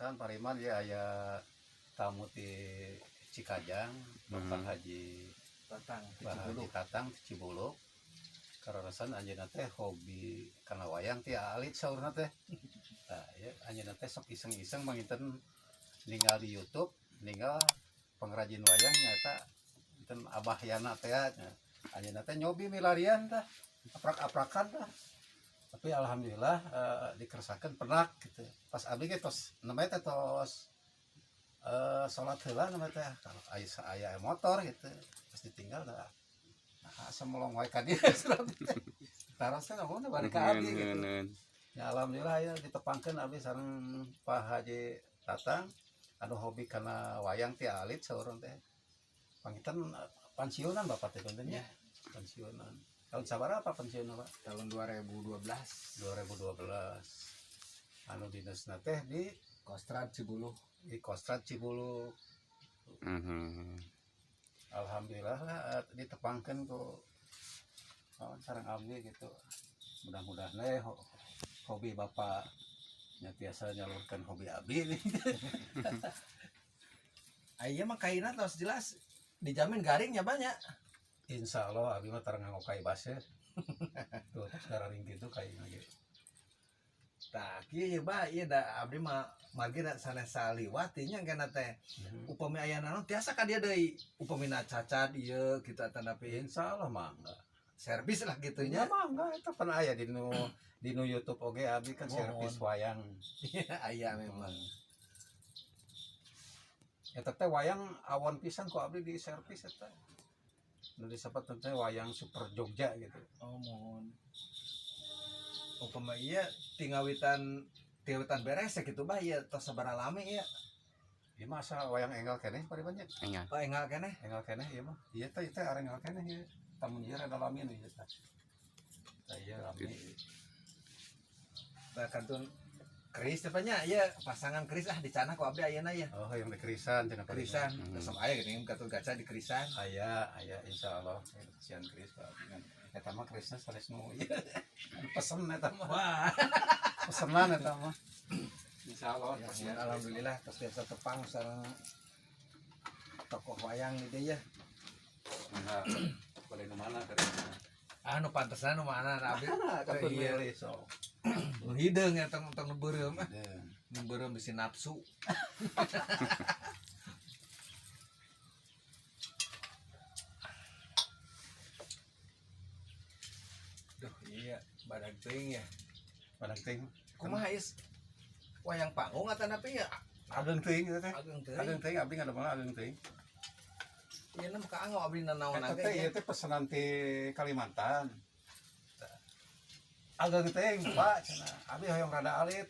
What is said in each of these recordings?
Kaleresan Pariman ya aya tamu ti Cikajang, Bapak Haji Tatang Pak Haji Tatang ti Cibuluk. Kaleresan anjeunna teh hobi kana wayang ti alit saurna teh. Tah ya anjeunna teh sok iseng-iseng manginten ninggal di YouTube, ninggal pengrajin wayang nyaeta enten Abah Yana teh nya. Anjeunna teh nyobi milarian tah, aprak-aprakan tah. Tapi alhamdulillah dikersakeun penak gitu. Pas abdi ge tos nembe teh tos salat heula nembe teh kalau aya aya motor gitu. Pas ditinggal dah. Nah, asa melong wae ka dieu surat teh. Taros teh ngomongna bari ka abdi gitu. Ya alhamdulillah ya ditepangkeun abdi sareng Pak Haji Tatang anu hobi kana wayang ti alit saurang teh. Panginten pensiunan Bapak teh punten nya. Pensiunan. Tahun sabaraha apa pensiunna Pak? Tahun 2012. 2012. Anu dinasna teh di Kostrad Cibuluh. Di Kostrad Cibuluh. Alhamdulillah lah ditepangkeun ku sareng abdi gitu. Mudah-mudahan we hobi Bapak nya tiasa nyalurkeun hobi abdi. Aya mah kaina tos jelas dijamin garingnya banyak. Insya Allah abdi mah tara nganggo kai baseuh. Tuh terus gararing kitu kai ge. Tah kieu ieu bah ieu da abdi mah margi da sanes saliwat nya kana teh. Upami aya naon tiasa ka dieu deui, upami na cacat ieu kitu atanapi Insya Allah mangga. Servis lah kitu Nya nya. Mangga eta pan aya di nu YouTube oge abdi kan servis wayang. Aya memang. Eta teh wayang awon pisan ku abdi di servis eta. Nu disebut teh wayang super Jogja gitu. Oh mohon. Upama ieu tingawitan beres ya gitu bah ieu tos sabaraha lami ieu? Ieu mah asa wayang enggal keneh pariban nya. Enggal. Oh enggal keneh. Enggal keneh ieu mah. Ieu teh ieu teh areng enggal keneh ieu. Tamun ieu rada lami nu ieu teh. Tah ieu lami. Bah kantun keris teh nya ieu pasangan keris ah dicanah ku abdi ayeuna ya. Oh yang di kerisan cenah pariban. Kerisan, sok aya geuning Gatot Kaca di kerisan. Aya, aya insyaallah kasihan keris Pak abdi kan. Eta mah kerisna sanes nu ieu. Pesen eta mah. Wah. Pesenan eta mah. Insyaallah Ya, kasihan. alhamdulillah tos biasa tepang sareng tokoh wayang di dieu ya. Mangga bade nu mana kerisna? Ah nu pantesna nu mana abdi. Katun Iya. milih sok. Nu hideung eta tong nu beureum ah. Hideung. Nu beureum bisi nafsu. Duh iya badag teuing ya. Badag teuing. Kumaha is wayang panggung atanapi ya? Ageng teuing eta teh. Ageng teuing. Ageng teuing abdi ngadamel ageng teuing. Ieu mah kaanggo abdi nanaon Eta teh ge. ieu teh pesenan ti Kalimantan. Ageng teuing Pak cenah. Abdi hoyong rada alit.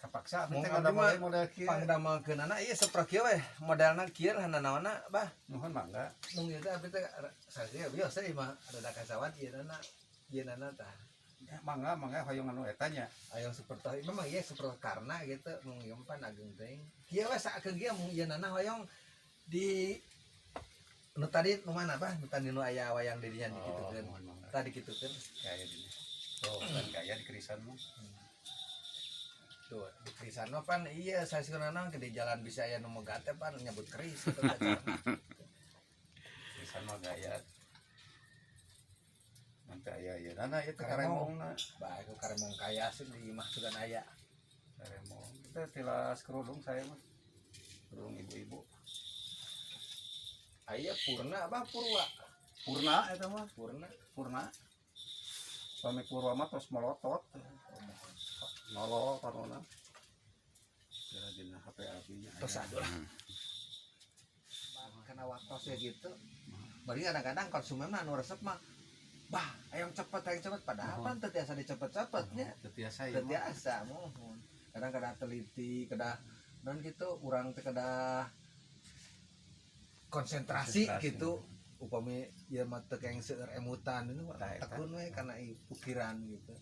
Kapaksa abdi teh Mun abdi ngadamel mah model kieu. Pangdamelkeunana ieu sapertos kieu we, modelna kieu lah nanaonna bah. Nuhun mangga. Mung ieu teh abdi teh saja biasa ieu mah rada kasawat ieu nana. Ieu nana tah. Ya, mangga mangga hoyong anu eta nya. Ayo seperti memang ieu seperti karna gitu mung ieu pan ageng teuing. Kieu we sakeung kieu mung ieu nana hoyong di nu tadi nu mana bah? Nu tadi nu aya wayang di dinya dikitukeun. Mohon mangga. Tadi dikitukeun. Gaya di. Oh, kan gaya di kerisan mah. Tuh, di kerisan mah pan iya saya sebenarnya ke di jalan bisa aya nu megat teh pan nyebut keris gitu. Kerisan mah gaya. Nanti aya ieu nana ieu teh Karemong. karemongna. Bah, itu karemong kaya sih di imah sugan aya. Karemong. Itu tilas kerudung saya mah. Kerudung ibu-ibu. Aya purna bah purwa. Purna eta mah. Purna. Purna. Suami purwa mah terus melotot. Nolol parona. Kira dina HP abi nya. Terus aduh lah. Karena waktu ya gitu. Bari kadang-kadang konsumen mah anu resep mah bah, ayo cepet padahal pan teu tiasa dicepet-cepet nya. Teu tiasa ieu Teu mah. tiasa mohon. Kadang kedah teliti, kedah non gitu urang teh kedah konsentrasi Konsentrasi. gitu. Upami ieu mah teu keng seueur emutan ini mah Tah, eta. tekun we kana pikiran gitu.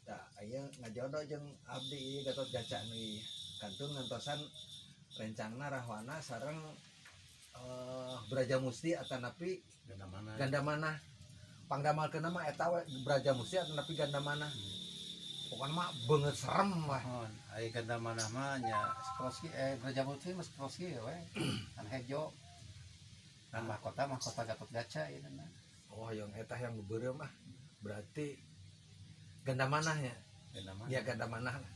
Tah aya ngajodoh jeung abdi ieu Gatot Kaca nu ieu. Kantun ngantosan rencangna Rahwana sareng Brajamusti atanapi Gandamana. Gandamana. Pangdamalkeunna mah eta we Brajamusti atanapi Gandamana. Pokoknya mah beungeut serem wah. Mohon, ai ganda manah mah nya Swarovski Brajamusti mah Swarovski we. Kan hejo. Dan mahkota mahkota Gatot Kaca ieu na. Oh, yang eta yang beureum ah. Berarti ganda manahnya. Ganda manah. Ya ganda manah lah.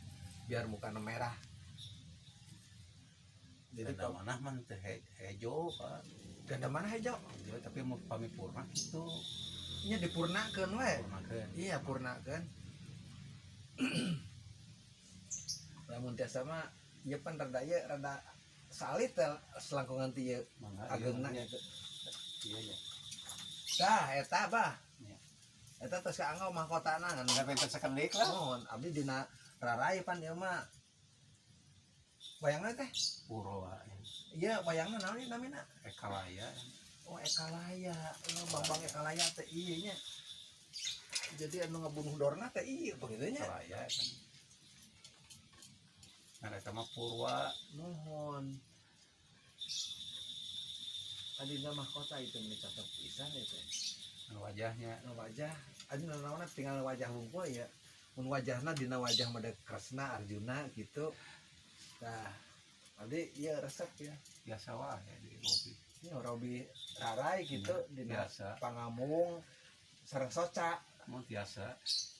Biar mukanya merah. Jadi ganda kalau manah mah teu hejo, Pak. Ganda manah hejo. Hejo tapi mau pami purna kitu. Nya dipurnakeun we. Purnakeun. Iya, purnakeun. Lamun tiasa mah ieu pan rada ieu rada salit teh selangkungan ti ieu Mangga ageungna. Iya, iya ya. Tah eta bah. Iya. Eta tos kaanggo mahkotana ngan Enggak pengen sakedik lah. Mohon abdi dina rarai pan ieu mah. Wayangna teh? Purwa. Iya, wayangna naon ieu namina? Ekalaya. Oh, Ekalaya. Oh, Bambang Ekalaya teh ieu nya. Jadi anu ngabunuh Dorna teh ieu begitu nya. Ekalaya kan. Nah, eta mah Purwa. Nuhun. Adina mahkota itu ini cocok pisan ya teh. Anu wajahnya. Nu wajah, adina naonna tinggal wajah hungkul ya. Mun wajahna dina wajah mode Kresna Arjuna gitu. Nah, abdi ieu resep ya. Biasa wae di Robi. Ini Robi rarai gitu dina Biasa. Pangamung sareng soca. Mun biasa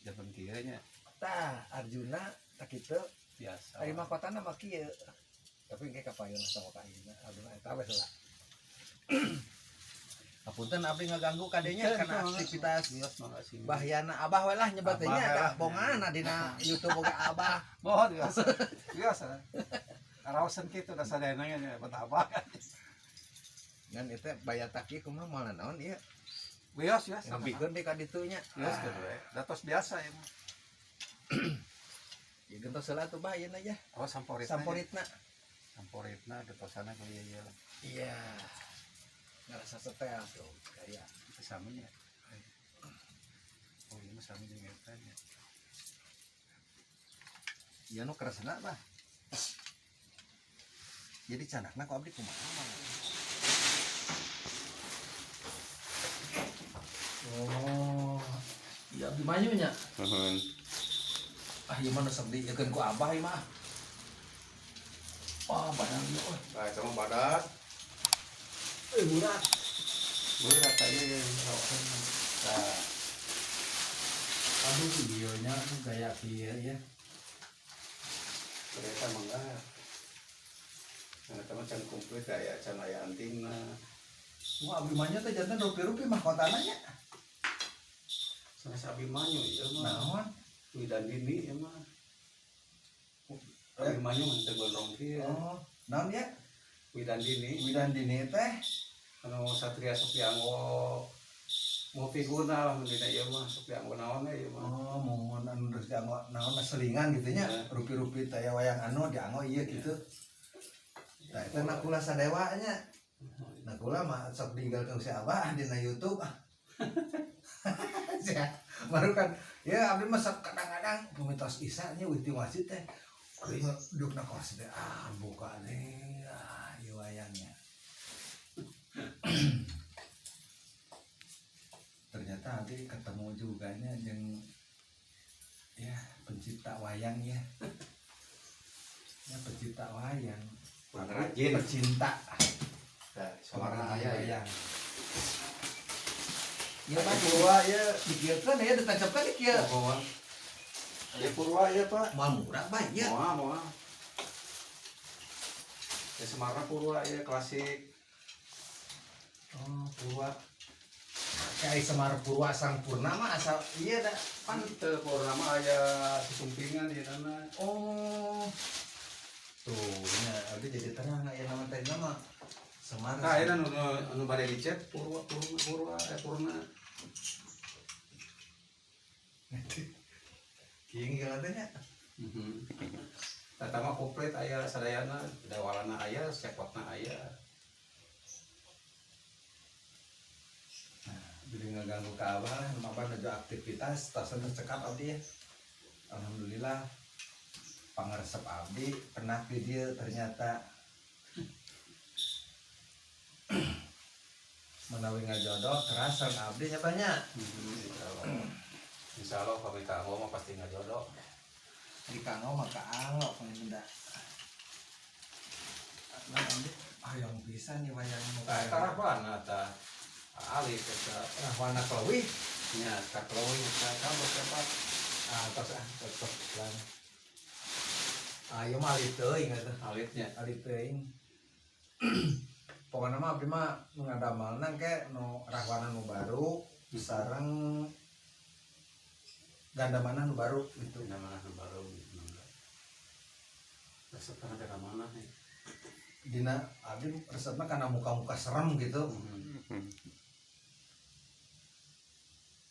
janten kieu nya. Tah, Arjuna tak kitu. Biasa. Ari mahkotana mah kieu. Tapi engke kapayun sama ka ayeuna. Abdi mah eta we heula. Apunten abdi ngaganggu kadenya Teu, karena teu, aktivitas Bios mangga sing. Bahyana abah we lah nyebat teh nya Abah da lah. bongana dina YouTube oge abah. Mohon biasa. Biasa. Raosen kitu da sadayana nya buat abah. Ngan eta bayar taki kumaha moal naon ieu. Bios biasa. Ngabikeun deui ka ditu nya. Bios kitu we. Da tos biasa ya mah. Ya gentos heula tuh bah ieu ya. Oh, samporitna. Samporitna. Samporitna getosana ku ieu ieu lah. Iya. Ngerasa setel tuh kayak Itu sami nya. Oh, ieu mah sami jeung eta nya. Ieu nu kresna bah. Jadi candakna ku abdi kumaha mah. Oh, iya Abimanyu nya. Nuhun. Ah, ieu mah nu sok dieukeun ku abah ieu mah. Wah, badan ieu euy. Nah, eta mah badak. Berat. Berat aja ya. Nah, Aduh, ieu nya gaya kieu ya. ternyata mangga. Nah, eta mah can komplit aya can aya antingna. Wah, Abimanyu teh janten rupi-rupi mahkotana nya. Sanes Abimanyu ieu mah. Naon? Widandini ieu mah. Abimanyu mah teu gondrong kieu. Oh, naon ya? Widandini Widandini teh anu Satria sok dianggo multiguna lah mun dina ieu mah sok dianggo naon we ieu mah. Oh, mohon anu terus dianggo naon selingan gitu nya. Ya. Rupi-rupi teh wayang anu dianggo ieu gitu. Nah, eta Nakula Sadewa nya. Nakula mah sok diinggalkeun si abah dina YouTube ah. Ya, baru kan ya abdi mah sok kadang-kadang pumitos isa nya witi masjid teh. Ieu dukna kelas teh ah buka nih ah ieu wayangnya. Ternyata nanti ketemu juga nya jeung ya pencipta wayang ya. Ya pencipta wayang. Pengrajin. Pecinta Nah, suara aya ya. wayang. Ya Pak Purwa ya dikieukeun ya ditancapkeun di kieu. Mohon. Aya Purwa ya, Pak. Moal murah bah ieu. Moal, moal. Ya Semarang Purwa ya klasik. Oh, Purwa. Kayak Semar Purwa Sang Purna mah asal iya dah Pan teu Purna mah aya susumpingan di sana. Oh. Tuh, nya abdi jadi terang aya nama teh nama Semar. Nah, ayeuna nu nu bade dicet Purwa Purna Purwa Purna. Kieu gila teh nya. Eta mah komplit aya sadayana, dawalana aya, cepotna aya. Nah, jadi ngeganggu ke abah lah, abah nuju aktivitas, tasnya cekap abdi ya. Alhamdulillah, pangaresep abdi pernah di dieu ternyata. Menawi ngajodoh terasa abdi nya banyak. Insyaallah. Insyaallah pamit ka mah pasti ngajodoh. Di kanggo mah kaanggo benda. Nah, ini hayang pisan nih wayang nu Tah eta rahwana tah. Alit eta. Rahwana kelewih. Nya tah kelewih eta kamu siapa? Ah, tos ah, tos tos lan. Ah, ieu mah alit teuing atuh. Alitnya. Alit teuing. Pokoknya mah abdi mah nu ngadamelna ke nu rahwana nu baru sareng gandamana nu baru gitu. Nama nu baru gitu. Resep kana gandamana nih. Dina abdi resepna kana muka-muka serem gitu.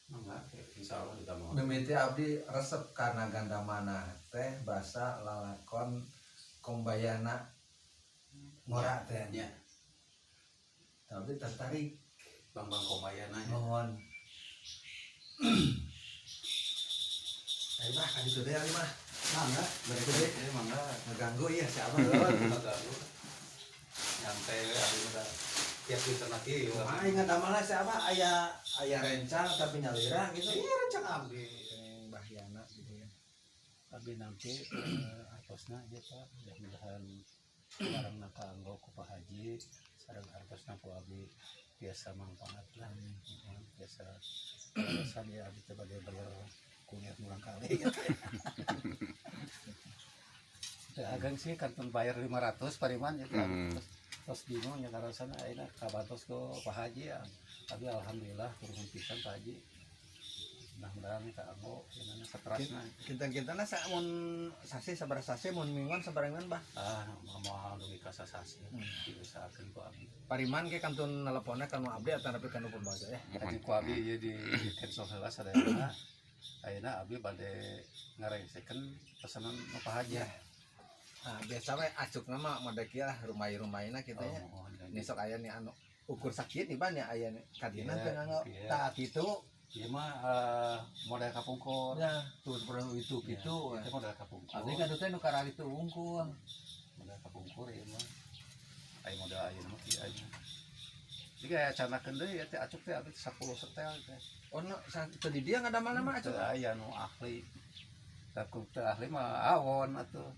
Mangga, insya Allah kita mau. Mimiti abdi resep kana gandamana teh basa lalakon Kombayana ngora teh. Ya, Tapi tertarik Bang Bang Kombayana ya. Mohon. Ayo bah, kan itu deh mah. Mangga, Balik deui. ini mangga. Ngeganggu iya siapa? Ngeganggu. Nyantai we abdi mah tiap dinten lagi. Ah, ingat amalnya siapa? Aya aya rencang tapi nyalira gitu. Iya, rencang abdi. Bah Yana gitu ya. Abdi nanti artosna ieu Pak, mudah-mudahan barangna kaanggo ku Pak Haji sareng artosna ku abdi biasa manfaat lah. Biasa alasan ya abdi teh bade bayar kuliah murang kali. Teu ageng sih kantun bayar 500 pariman ya. Terus terus bingung ya karasana ayeuna kabantos ku Pak Haji ya. Tapi alhamdulillah turun pisan Pak Haji. Mudah-mudahan kaanggo ieu saterasna. Kinten-kintena mun sasih sabaraha sasih mun mingguan sabaraha mingguan bah? Ah, moal dugi ka sasasih. Diusahakeun ku abdi. Pariman ke kantun nelponnya kanu abdi atau kanu pembaca ya. Haji ku abdi ieu di cancel heula sadayana. Ayeuna abdi bade ngarengsekeun pesanan nu Pak Haji. Ya. Nah, biasa we acukna mah mode kieu lah rumai-rumaina kitu nya. Oh, Ini sok aya nih anu ukur sakit nih ban ya aya nih kadina Iya, teu nganggo. iya. Tah kitu. Ieu mah model kapungkur. Ya, tuh seperti itu Iya, gitu. itu model kapungkur. Abdi kan teh nu karali teu wungkul. Model kapungkur ieu mah. Aya model ayeuna mah kieu aja. Jadi aya canakeun deui ya teh acuk teh abdi 10 setel teh. Oh, no, teu di dia ngadamelna mah acuk. Teu aya nu ahli. Takut teu ahli mah awon atuh.